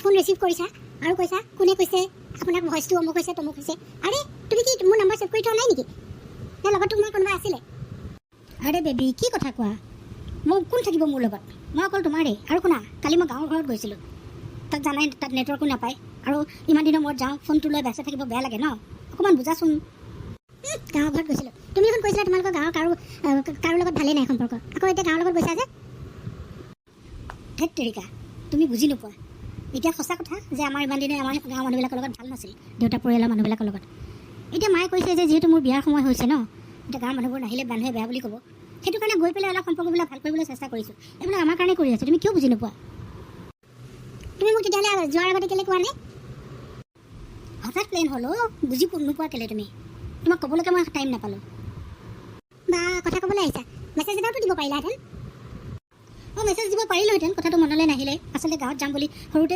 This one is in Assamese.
ফোন ৰিচিভ কৰিছা আৰু কৈছা, কোনে কৈছে আপোনাক, ভইচটো অমুক হৈছে, তমুক হৈছে। আৰে, তুমি কি মোৰ নাম্বাৰ ছেভ কৰি থোৱা নাই নেকি? নে লগত তোমাৰ কোনোবা আছিলে? আৰে বেবী, কি কথা কোৱা? মোৰ কোন থাকিব মোৰ লগত? মই অকল তোমাৰেই। আৰু শুনা, কালি মই গাঁৱৰ ঘৰত গৈছিলোঁ। তাত জানাই, তাত নেটৱৰ্কো নাপায় আৰু ইমান দিনৰ মূৰত যাওঁ, ফোনটো লৈ ব্যস্ত থাকিব বেয়া লাগে ন। অকণমান বুজাচোন। গাঁৱৰ ঘৰত গৈছিলোঁ? তুমি দেখোন কৈছিলা তোমালোকৰ গাঁৱৰ কাৰো লগত ভালেই নাই সম্পৰ্ক। আকৌ এতিয়া গাঁৱৰ লগত গৈছা যে? ধেত তেৰিকা, তুমি বুজি নোপোৱা। এতিয়া সঁচা কথা যে আমাৰ ইমান দিনে আমাৰ গাঁৱৰ মানুহবিলাকৰ লগত ভাল নাছিল, দেউতা পৰিয়ালৰ মানুহবিলাকৰ লগত। এতিয়া মায়ে কৈছে যে যিহেতু মোৰ বিয়াৰ সময় হৈছে ন, এতিয়া গাঁৱৰ মানুহবোৰ নাহিলে মানুহে বেয়া বুলি ক'ব। সেইটো কাৰণে গৈ পেলাই অলপ সম্পৰ্কবিলাক ভাল কৰিবলৈ চেষ্টা কৰিছোঁ। এইবিলাক আমাৰ কাৰণে কৰি আছোঁ, তুমি কিয় বুজি নোপোৱা? তুমি মোক তেতিয়াহ'লে যোৱাৰ আগতে কেলৈ কোৱা নাই? হঠাৎ প্লেন হ'ল অ'। বুজি নোপোৱা কেলৈ তুমি? তোমাক ক'বলৈকে মই টাইম নাপালোঁ। বা, কথা ক'বলৈ আহিছা, মেছেজ এটাওতো দিব পাৰিলাহেঁতেন। অঁ, মেছেজ দিব পাৰিলোহেঁতেন, কথাটো মনলৈ নাহিলে। আচলতে গাঁৱত যাম বুলি সৰুতে